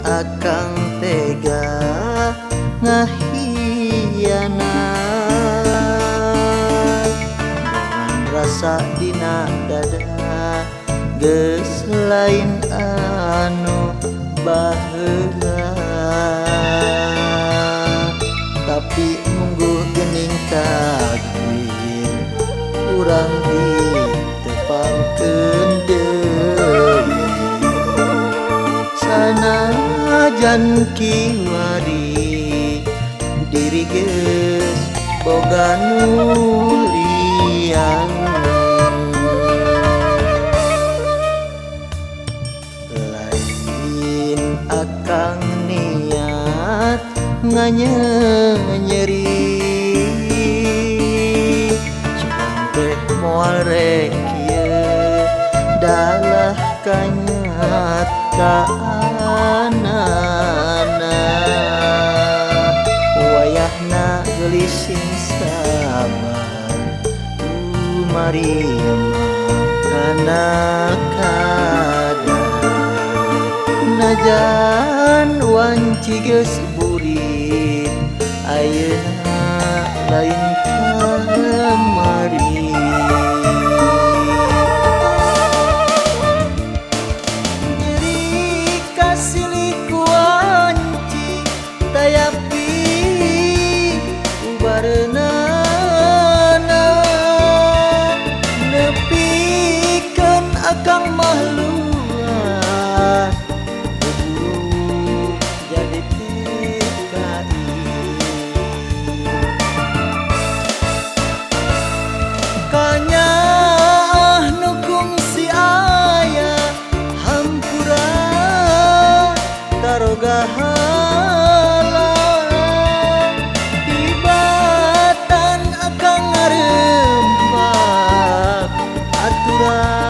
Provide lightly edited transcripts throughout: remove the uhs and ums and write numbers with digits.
Akang tega ngahianat dengan rasa dina dada geus lain anu baheula, tapi mungguh geuning takdir urang ditepangkeun deui. Sanajan kiwari diri geus boga nu lian, lain akang niat nganyeri, cuman teh moal rek kieu dalah kanyataanana. Wayahna geulis sing sabar tumarima kana kadar, najan wanci geus burit ayeuna lain kamari. Akang mahluan jadi TKI kanyaah nu kungsi aya hampura taroga hala tibatan akang ngarempak aturan.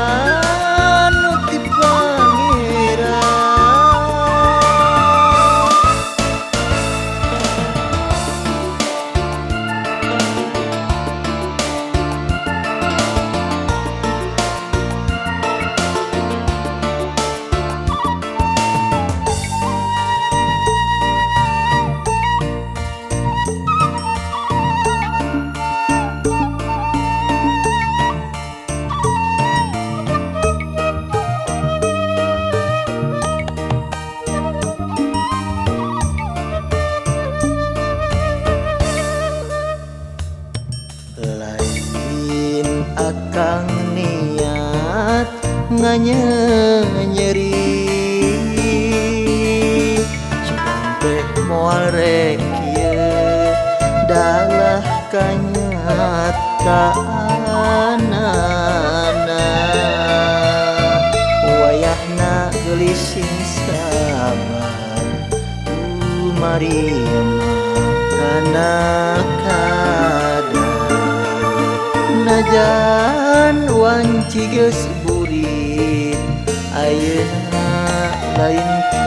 Lain akang niat nganyeri, cuman teh moal rek kieu dalah kanyataanana. Wayahna geulis sing sabar tumarima kana kadar, najan wanci geus burit ayeuna lain.